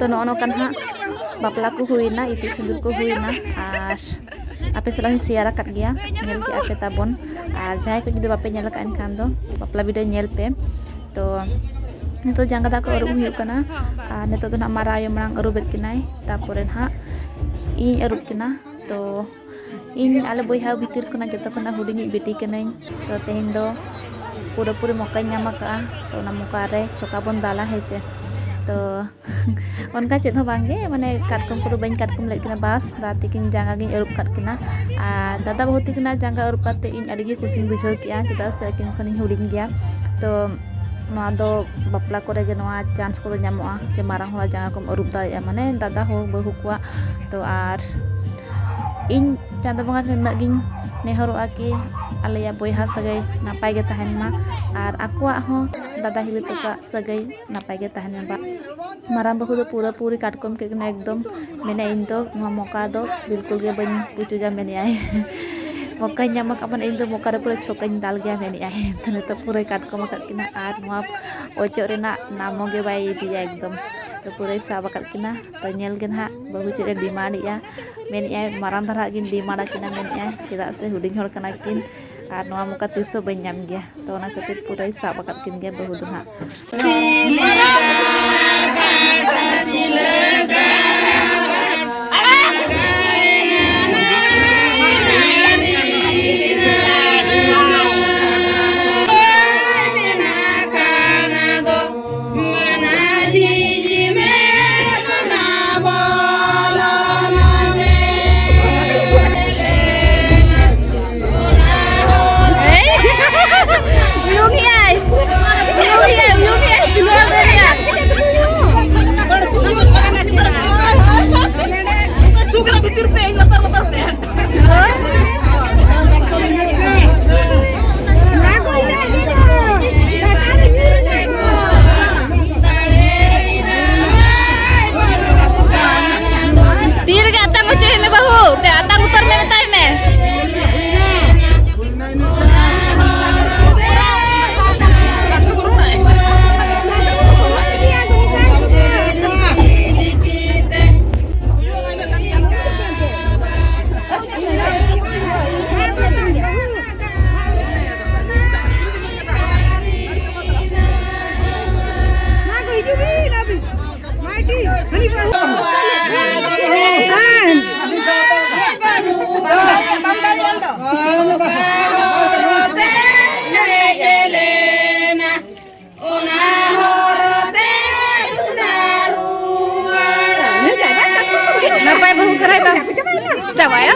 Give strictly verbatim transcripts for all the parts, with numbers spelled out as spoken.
ᱛᱚ ᱱᱚᱜᱼᱚ ᱱᱚᱝᱠᱟ ᱱᱟᱦᱟᱜ ᱵᱟᱯᱞᱟ ᱠᱚ ᱦᱩᱭᱱᱟ, ᱤᱛᱩᱫ ᱥᱤᱸᱫᱩᱨ ᱠᱚ ᱦᱩᱭᱱᱟ, ᱟᱨ ᱟᱯᱮ ᱥᱟᱞᱟᱜ ᱦᱚᱸᱧ ᱥᱮᱭᱟᱨ ᱟᱠᱟᱫ ᱜᱮᱭᱟ, ᱧᱮᱞ ᱠᱮᱜᱼᱟ ᱯᱮ ᱛᱟᱵᱚᱱ᱾ ᱟᱨ ᱡᱟᱦᱟᱸᱭ ᱠᱚ ᱡᱩᱫᱤ ᱵᱟᱯᱮ ᱧᱮᱞ ᱟᱠᱟᱫ ᱮᱱᱠᱷᱟᱱ ᱫᱚ ᱵᱟᱯᱞᱟ ᱵᱷᱤᱰᱤᱭᱳ ᱧᱮᱞ ᱯᱮ᱾ ᱛᱚ ᱱᱤᱛᱚᱜ ᱡᱟᱸᱜᱟ ᱫᱟᱜ ᱠᱚ ᱟᱹᱨᱩᱵ ᱦᱩᱭᱩᱜ ᱠᱟᱱᱟ, ᱟᱨ ᱱᱤᱛᱚᱜ ᱫᱚ ᱱᱟᱦᱟᱜ ᱢᱟᱨᱟᱝ ᱟᱭᱳ ᱢᱟᱲᱟᱝ ᱟᱹᱨᱩᱵᱮᱫ ᱠᱤᱱᱟᱭ, ᱛᱟᱨᱯᱚᱨᱮ ᱱᱟᱦᱟᱜ ᱤᱧ ᱟᱹᱨᱩᱵ ᱠᱤᱱᱟ᱾ ᱛᱚ ᱤᱧ ᱟᱞᱮ ᱵᱚᱭᱦᱟ ᱵᱷᱤᱛᱤᱨ ᱠᱷᱚᱱᱟᱜ ᱡᱚᱛᱚ ᱠᱷᱚᱱᱟᱜ ᱦᱩᱰᱤᱧᱤᱡ ᱵᱤᱴᱤ ᱠᱟᱹᱱᱟᱹᱧ᱾ ᱛᱚ ᱛᱮᱦᱮᱧ ᱫᱚ ᱯᱩᱨᱟᱹᱯᱩᱨᱤ ᱢᱚᱠᱟᱧ ᱧᱟᱢ ᱟᱠᱟᱫᱼᱟ᱾ ᱛᱚ ᱚᱱᱟ ᱢᱚᱠᱟ ᱨᱮ ᱪᱷᱚᱠᱟ ᱵᱚᱱ ᱫᱟᱞᱟ, ᱦᱮᱸ ᱪᱮ? ᱛᱚ ᱚᱱᱠᱟ ᱪᱮᱫ ᱦᱚᱸ ᱵᱟᱝᱜᱮ, ᱢᱟᱱᱮ ᱠᱟᱴᱠᱚᱢ ᱠᱚᱫᱚ ᱵᱟᱹᱧ ᱠᱟᱴᱠᱚᱢ ᱞᱮᱫ ᱠᱤᱱᱟ, ᱵᱟᱥ ᱫᱟᱫᱟ ᱛᱤᱠᱤᱱ ᱡᱟᱸᱜᱟ ᱜᱤᱧ ᱟᱹᱨᱩᱵ ᱠᱟᱫ ᱠᱤᱱᱟ᱾ ᱟᱨ ᱫᱟᱫᱟ ᱵᱟᱹᱦᱩ ᱛᱤᱠᱤᱱᱟᱜ ᱡᱟᱸᱜᱟ ᱟᱹᱨᱩᱵ ᱠᱟᱛᱮ ᱤᱧ ᱟᱹᱰᱤ ᱜᱮ ᱠᱩᱥᱤᱧ ᱵᱩᱡᱷᱟᱹᱣ ᱠᱮᱜᱼᱟ, ᱪᱮᱫᱟᱜ ᱥᱮ ᱟᱹᱠᱤᱱ ᱠᱷᱚᱱᱤᱧ ᱦᱩᱰᱤᱧ ᱜᱮᱭᱟ᱾ ᱛᱚ ᱱᱚᱣᱟ ᱫᱚ ᱵᱟᱯᱞᱟ ᱠᱚᱨᱮ ᱜᱮ ᱱᱚᱣᱟ ᱪᱟᱱᱥ ᱠᱚᱫᱚ ᱧᱟᱢᱚᱜᱼᱟ, ᱡᱮ ᱢᱟᱨᱟᱝ ᱦᱚᱲᱟᱜ ᱡᱟᱸᱜᱟ ᱠᱚᱢ ᱟᱹᱨᱩᱵ ᱫᱟᱲᱮᱭᱟᱜᱼᱟ, ᱢᱟᱱᱮ ᱫᱟᱫᱟ ᱦᱚᱲ ᱵᱟᱹᱦᱩ ᱠᱚᱣᱟᱜ᱾ ᱛᱚ ᱟᱨ ᱤᱧ ᱪᱟᱸᱫᱳ ᱵᱚᱸᱜᱟ ᱴᱷᱮᱱ ᱱᱤᱱᱟᱹᱜ ᱜᱤᱧ ᱱᱮᱦᱚᱨᱚᱜᱼᱟ ᱠᱤ ᱟᱞᱮᱭᱟᱜ ᱵᱚᱭᱦᱟ ᱥᱟᱹᱜᱟᱹᱭ ᱱᱟᱯᱟᱭ ᱜᱮ ᱛᱟᱦᱮᱱ ᱢᱟ, ᱟᱨ ᱟᱠᱚᱣᱟᱜ ᱦᱚᱸ, ᱫᱟᱫᱟ ᱦᱤᱞᱤ ᱛᱟᱠᱚᱣᱟᱜ ᱥᱟᱹᱜᱟᱹᱭ ᱱᱟᱯᱟᱭ ᱜᱮ ᱛᱟᱦᱮᱱ ᱢᱟ᱾ ᱢᱟᱨᱟᱝ ᱵᱟᱹᱦᱩ ᱫᱚ ᱯᱩᱨᱟᱹ ᱯᱩᱨᱤ ᱠᱟᱴᱠᱚᱢ ᱠᱮᱫ ᱠᱤᱱᱟ ᱮᱠᱫᱚᱢ, ᱢᱮᱱᱮᱫ, "ᱤᱧ ᱫᱚ ᱱᱚᱣᱟ ᱢᱚᱠᱟ ᱫᱚ ᱵᱤᱞᱠᱩᱞ ᱜᱮ ᱵᱟᱹᱧ ᱯᱩᱪᱩᱡᱟ", ᱢᱮᱱᱮᱫᱼᱟᱭ᱾ ᱢᱚᱠᱟᱧ ᱧᱟᱢ ᱟᱠᱟᱫ, ᱢᱟᱱᱮ ᱤᱧ ᱫᱚ ᱢᱚᱠᱟ ᱨᱮ ᱯᱩᱨᱟᱹ ᱪᱷᱚᱠᱟᱧ ᱫᱟᱞ ᱜᱮᱭᱟ, ᱢᱮᱱᱮᱫᱼᱟᱭ᱾ ᱛᱚ ᱱᱤᱛᱚᱜ ᱯᱩᱨᱟᱹᱭ ᱠᱟᱴᱠᱚᱢ ᱟᱠᱟᱫ ᱠᱤᱱᱟ, ᱟᱨ ᱱᱚᱣᱟ ᱚᱪᱚᱜ ᱨᱮᱱᱟᱜ ᱱᱟᱢᱚ ᱜᱮ ᱵᱟᱭ ᱤᱫᱤᱭᱟ ᱮᱠᱫᱚᱢ᱾ ᱛᱚ ᱯᱩᱨᱟᱹᱭ ᱥᱟᱵ ᱟᱠᱟᱫ ᱠᱤᱱᱟ᱾ ᱛᱚ ᱧᱮᱞ ᱜᱮ ᱱᱟᱦᱟᱜ ᱵᱟᱹᱦᱩ ᱪᱮᱫ ᱮ ᱰᱤᱢᱟᱱᱰ ᱮᱫᱼᱟ, ᱢᱮᱱᱮᱫᱼᱟᱭ, "ᱢᱟᱨᱟᱝ ᱫᱷᱟᱨᱟ ᱜᱤᱧ ᱰᱤᱢᱟᱱᱰ ᱟᱹᱠᱤᱱᱟ", ᱢᱮᱱᱮᱫᱼᱟᱭ, "ᱪᱮᱫᱟᱜ ᱥᱮ ᱦᱩᱰᱤᱧ ᱦᱚᱲ ᱠᱟᱱᱟ ᱠᱤᱱ, ᱟᱨ ᱱᱚᱣᱟ ᱢᱚᱠᱟ ᱛᱤᱥ ᱦᱚᱸ ᱵᱟᱹᱧ ᱧᱟᱢ ᱜᱮᱭᱟ᱾" ᱛᱚ ᱚᱱᱟ ᱠᱷᱟᱹᱛᱤᱨ ᱯᱩᱨᱟᱹᱭ ᱥᱟᱵ ᱟᱠᱟᱫ ᱠᱤᱱ ᱜᱮᱭᱟ ᱵᱟᱹᱦᱩ ᱫᱚ ᱱᱟᱦᱟᱜ᱾ ᱩᱭᱩᱝ ᱮᱭᱟᱭ, ᱩᱭᱩᱝ ᱮᱭᱟᱭ, ᱩᱭᱩᱝ ᱮᱭᱟᱭ, ᱩᱭᱩᱝ ᱮᱭᱟᱭ᱾ ᱪᱟᱵᱟᱭᱟ᱾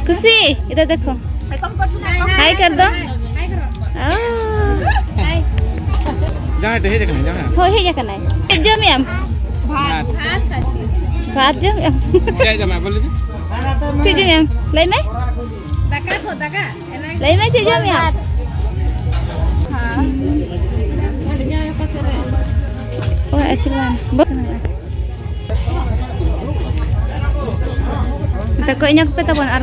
खुशी, इधर देखो। हाय कर दो। आ। ᱡᱟᱦᱟᱸᱭ ᱴᱷᱮᱱ ᱦᱮᱡ ᱟᱠᱟᱱᱟᱭ, ᱡᱟᱦᱟᱸᱭ᱾ ᱦᱳᱭ, ᱦᱮᱡ ᱟᱠᱟᱱᱟᱭ᱾ ᱪᱮᱫ ᱡᱚᱢᱮᱜ ᱟᱢ? ᱵᱷᱟᱛ᱾ ᱵᱷᱟᱛ᱾ ᱵᱷᱟᱛ ᱡᱚᱢᱮᱜ ᱟᱢ? ᱪᱮᱫ ᱡᱚᱢᱮᱜ ᱟᱢ? ᱪᱮᱫ ᱡᱚᱢᱮᱜ ᱟᱢ? ᱞᱟᱹᱭ ᱢᱮ᱾ ᱫᱟᱠᱟ ᱠᱚ, ᱫᱟᱠᱟ᱾ ᱞᱟᱹᱭ ᱢᱮ, ᱪᱮᱫ ᱡᱚᱢᱮᱜ ᱟᱢ? ᱦᱮᱸ᱾ ᱚᱲᱟᱜ ᱮ ᱪᱟᱞᱟᱣ ᱮᱱᱟ᱾ ᱛᱟᱠᱚ ᱤᱧᱟᱹᱜ ᱯᱮ ᱛᱟᱵᱚᱱ ᱟᱨ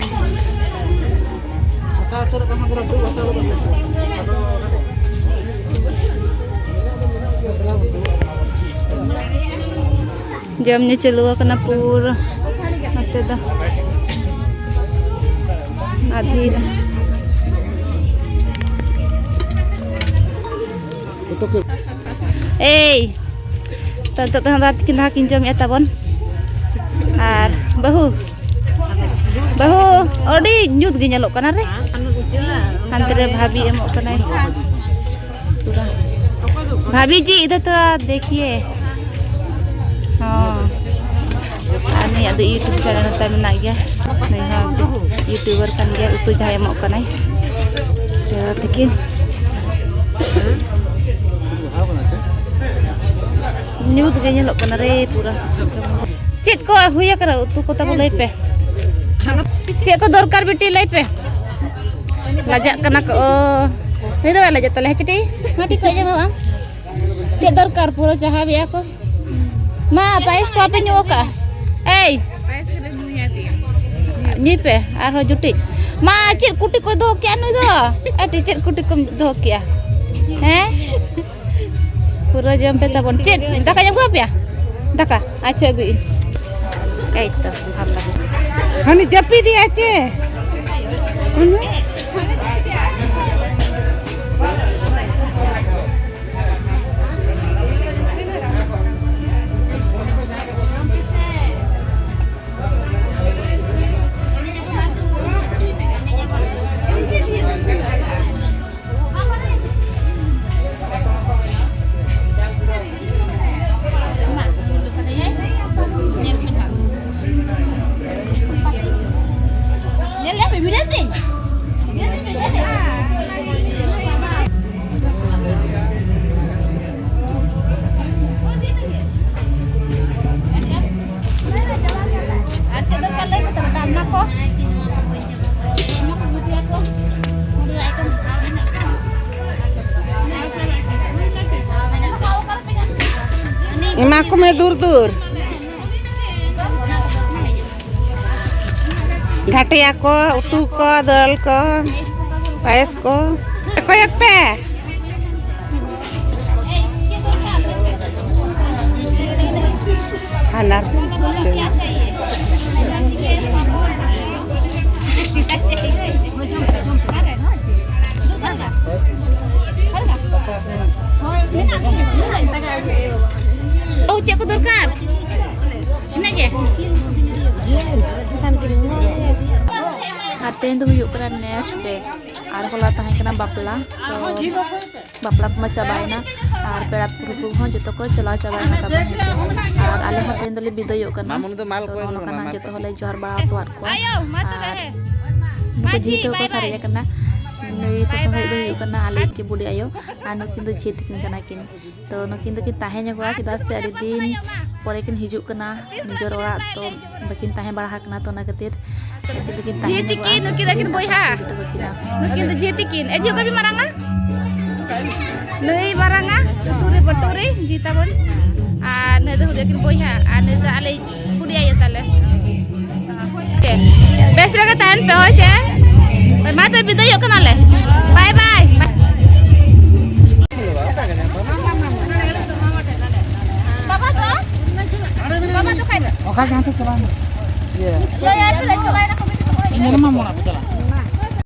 ᱡᱚᱢ ᱧᱩ ᱪᱟᱹᱞᱩ ᱟᱠᱟᱱᱟ ᱯᱩᱨᱟᱹ ᱱᱚᱛᱮ ᱫᱚ᱾ ᱟᱹᱫᱷᱤ ᱨᱮ᱾ ᱮᱭ, ᱛᱚ, ᱱᱤᱛᱚᱜ ᱫᱚ ᱦᱟᱸᱜ ᱛᱤᱠᱤᱱ ᱫᱟᱠᱟ ᱠᱤᱱ ᱡᱚᱢᱮᱫᱼᱟ ᱛᱟᱵᱚᱱ᱾ ᱟᱨ ᱵᱟᱹᱦᱩ, ᱵᱟᱹᱦᱩ, ᱟᱹᱰᱤ ᱧᱩᱛ ᱜᱮ ᱧᱮᱞᱚᱜ ᱠᱟᱱᱟ ᱨᱮ᱾ ᱦᱟᱱᱛᱮ ᱨᱮ ᱵᱷᱟᱵᱤ ᱮᱢᱚᱜ ᱠᱟᱱᱟᱭ ᱯᱩᱨᱟ᱾ ᱵᱷᱟᱵᱤ ᱡᱤ, ᱤᱫᱷᱟᱨ ᱛᱷᱚᱲᱟ ᱫᱮᱠᱷᱤᱭᱮ᱾ ᱦᱚᱸ᱾ ᱟᱨ ᱱᱩᱭᱟᱜ ᱫᱚ YouTube channel ᱛᱟᱭ ᱢᱮᱱᱟᱜ ᱜᱮᱭᱟ᱾ ᱱᱩᱭ ᱦᱚᱸ YouTuber ᱠᱟᱱ ᱜᱮᱭᱟ, ᱩᱛᱩ ᱡᱟᱦᱟᱸᱭ ᱮᱢᱚᱜ ᱠᱟᱱᱟᱭ᱾ ᱫᱟᱫᱟ ᱛᱟᱹᱠᱤᱱ᱾ ᱧᱩᱛ ᱜᱮ ᱧᱮᱞᱚᱜ ᱠᱟᱱᱟ ᱨᱮ ᱯᱩᱨᱟᱹ᱾ ᱪᱮᱫ ᱠᱚ ᱦᱩᱭ ᱟᱠᱟᱱᱟ ᱩᱛᱩ ᱠᱚ ᱛᱟᱵᱚ ᱞᱟᱹᱭ ᱯᱮ? ᱪᱮᱫ ᱠᱚ ᱫᱚᱨᱠᱟᱨ ᱵᱤᱴᱤ ᱞᱟᱹᱭ ᱯᱮ? ᱞᱟᱡᱟᱜ ᱠᱟᱱᱟ ᱠᱚ᱾ ᱚ, ᱱᱩᱭ ᱫᱚ ᱵᱟᱭ ᱞᱟᱡᱟᱜ ᱛᱟᱞᱮᱭᱟ᱾ ᱪᱤᱴᱤ, ᱢᱟᱴᱤ ᱠᱚ ᱟᱸᱡᱚᱢᱚᱜᱼᱟ᱾ ᱪᱮᱫ ᱫᱚᱨᱠᱟᱨ ᱯᱩᱨᱟᱹ ᱪᱟᱦᱟ ᱵᱮᱜᱼᱟ ᱠᱚ? ᱢᱟ, ᱯᱟᱭᱮᱥ ᱠᱚ ᱵᱟᱯᱮ ᱧᱩ ᱟᱠᱟᱫᱼᱟ? ᱮᱭ! ᱯᱟᱭᱮᱥ ᱠᱚᱞᱮ ᱧᱩᱭᱟ ᱫᱤ᱾ ᱧᱩᱭ ᱯᱮ, ᱟᱨᱦᱚᱸ ᱡᱩᱴᱤᱡ᱾ ᱢᱟ, ᱪᱮᱫ ᱠᱩᱴᱤ ᱠᱚᱭ ᱫᱚᱦᱚ ᱠᱮᱜᱼᱟ ᱱᱩᱭ ᱫᱚ? ᱟᱹᱴᱤ, ᱪᱮᱫ ᱠᱩᱴᱤ ᱠᱚᱢ ᱫᱚᱦᱚ ᱠᱮᱜᱼᱟ? ᱦᱮᱸ? ᱯᱩᱨᱟᱹ ᱡᱚᱢ ᱯᱮ ᱛᱟᱵᱚᱱ᱾ ᱪᱮᱫ, ᱫᱟᱠᱟᱧ ᱟᱹᱜᱩ ᱟᱯᱮᱭᱟ? ᱫᱟᱠᱟ? ᱟᱪᱪᱷᱟ, ᱟᱹᱜᱩᱭᱟᱹᱧ᱾ ᱮᱭ ᱛᱚ, ᱵᱷᱟᱞ ᱞᱟᱜᱮ᱾ ᱦᱟᱹᱱᱤ ᱡᱟᱹᱯᱤᱫᱮᱜᱼᱟ ᱪᱮ? ᱦᱩᱸ᱾ ᱟᱨ ᱪᱮᱫ ᱫᱚᱨᱠᱟᱨ ᱞᱟᱹᱭ ᱢᱮ ᱛᱟᱦᱞᱮ, ᱚᱱᱟ ᱠᱚ, ᱚᱱᱟ ᱠᱚ ᱵᱷᱩᱡᱤᱭᱟ ᱠᱚ, ᱱᱚᱰᱮ ᱫᱚ item ᱥᱟᱱᱟᱢ ᱢᱮᱱᱟᱜᱼᱟ᱾ ᱮᱢᱟ ᱠᱚᱢᱮ ᱫᱩᱨ ᱫᱩᱨ᱾ ᱜᱷᱟᱴᱮᱭᱟ ᱠᱚ, ᱩᱛᱩ ᱠᱚ, ᱫᱟᱹᱞ ᱠᱚ᱾ ᱯᱟᱭᱮᱥ ᱠᱚ ᱚᱠᱚᱭ ᱯᱮ? ᱦᱟᱱᱟ᱾ ᱚ, ᱪᱮᱫ ᱠᱚ ᱫᱚᱨᱠᱟᱨ? ᱤᱱᱟᱹᱜ ᱜᱮ? ᱟᱨ ᱛᱮᱦᱮᱧ ᱫᱚ ᱦᱩᱭᱩᱜ ᱠᱟᱱᱟ next day᱾ ᱟᱨ ᱦᱚᱞᱟ ᱛᱟᱦᱮᱸ ᱠᱟᱱᱟ ᱵᱟᱯᱞᱟ, ᱛᱚ ᱵᱟᱯᱞᱟ ᱠᱚᱢᱟ ᱪᱟᱵᱟᱭᱮᱱᱟ᱾ ᱟᱨ ᱯᱮᱲᱟ ᱯᱩᱨᱵᱷᱩ ᱠᱚᱦᱚᱸ ᱡᱚᱛᱚ ᱠᱚ ᱪᱟᱞᱟᱣ ᱪᱟᱵᱟᱭᱮᱱᱟ ᱛᱟᱵᱚᱱ ᱦᱮᱸ ᱪᱮ᱾ ᱟᱨ ᱟᱞᱮ ᱦᱚᱸ ᱛᱮᱦᱮᱧ ᱫᱚᱞᱮ ᱵᱤᱫᱟᱹᱭᱚᱜ ᱠᱟᱱᱟ᱾ ᱢᱟᱢᱩᱱᱤ ᱫᱚ ᱢᱟᱞ ᱛᱚ ᱠᱚᱭ ᱱᱚᱜᱼᱚ ᱱᱚᱝᱠᱟ ᱢᱮᱱᱟᱜ ᱱᱟᱜ ᱡᱚᱛᱚ ᱦᱚᱲᱞᱮ ᱡᱚᱦᱟᱨ ᱵᱟᱲᱟ ᱦᱚᱴᱚᱣᱟᱫ ᱠᱚᱣᱟ᱾ ᱟᱭᱳ, ᱢᱟ ᱛᱚᱵᱮ ᱟᱨ ᱦᱮᱸ᱾ ᱱᱩᱠᱩ ᱢᱟᱹᱡᱷᱤ, ᱡᱤᱣᱤ ᱛᱮᱠᱚ ᱵᱟᱭ ᱥᱟᱨᱮᱡ ᱵᱟᱭ᱾ ᱟᱠᱟᱱᱟ᱾ ᱱᱩᱭ ᱵᱟᱭ ᱥᱚᱥᱚ ᱦᱩᱭᱩᱜ ᱫᱚ ᱵᱟᱭ᱾ ᱦᱩᱭᱩᱜ ᱠᱟᱱᱟ ᱟᱞᱮ ᱟᱡ ᱜᱮ ᱵᱩᱰᱤ ᱟᱭᱳ᱾ ᱟᱨ ᱱᱩᱠᱤᱱ ᱫᱚ ᱡᱷᱤ ᱛᱤᱠᱤᱱ ᱠᱟᱱᱟ ᱠᱤᱱ᱾ ᱛᱚ ᱱᱩᱠᱤᱱ ᱫᱚᱠᱤᱱ ᱛᱟᱦᱮᱸ ᱧᱚᱜᱚᱜᱼᱟ, ᱪᱮᱫᱟᱜ ᱥᱮ ᱟᱹᱰᱤ ᱫᱤᱱ ᱯᱚᱨᱮ ᱠᱤᱱ ᱦᱤᱡᱩᱜ ᱠᱟᱱᱟ ᱱᱤᱡᱮᱨ ᱚᱲᱟᱜ, ᱛᱚ ᱵᱟᱹᱠᱤᱱ ᱛᱟᱦᱮᱸ ᱵᱟᱲᱟ ᱟᱠᱟᱱᱟ, ᱛᱚ ᱚᱱᱟ ᱠᱷᱟᱹᱛᱤᱨ ᱱᱩᱠᱤᱱ ᱫᱚᱠᱤᱱ ᱛᱟᱦᱮᱸ ᱡᱷᱤ ᱧᱚᱜᱚᱜᱼᱟ᱾ ᱛᱤᱠᱤᱱ, ᱱᱩᱠᱤᱱ ᱫᱚᱠᱤᱱ ᱵᱚᱭᱦᱟ᱾ ᱠᱤᱱ ᱫᱚ ᱵᱟᱹᱠᱤᱱᱟ᱾ ᱱᱩᱠᱤᱱ ᱫᱚ ᱡᱷᱤ ᱛᱤᱠᱤᱱ᱾ ᱮ ᱡᱷᱤ, ᱚᱠᱚᱭ ᱯᱮ ᱢᱟᱨᱟᱝᱟ? ᱱᱩᱭ ᱢᱟᱨᱟᱝᱟ, ᱞᱩᱛᱩᱨ ᱨᱮ ᱵᱟᱹᱴᱩᱨ ᱨᱮ, ᱡᱷᱤ ᱛᱟᱵᱚᱱ᱾ ᱟᱨ ᱱᱩᱭ ᱫᱚ ᱦᱩᱰᱤᱧ ᱠᱤᱱ ᱵᱚᱭᱦᱟ, ᱟᱨ ᱱᱩᱭ ᱫᱚ ᱟᱞᱮ ᱦᱩᱰᱤᱧ ᱟᱭᱳ ᱛᱟᱞᱮ᱾ ᱵᱮᱥ ᱨᱮᱜᱮ ᱛᱟᱦᱮᱱ ᱯᱮ, ᱦᱳᱭ ᱥᱮ? ᱢᱟ ᱛᱚᱵᱮ ᱵᱤᱫᱟᱹᱭᱚᱜ ᱠᱟᱱᱟᱞᱮ᱾ ᱵᱟᱭ ᱵᱟᱭ᱾ ᱵᱟᱵᱟ ᱫᱚ? ᱵᱟᱵᱟ ᱫᱚ ᱚᱠᱟᱭ ᱱᱟ? ᱚᱠᱟ ᱡᱟᱦᱟᱸ ᱛᱮ ᱪᱟᱞᱟᱣ ᱮᱱᱟ? ᱤᱭᱟᱹ, ᱤᱭᱟᱹ, ᱤᱭᱟᱹ,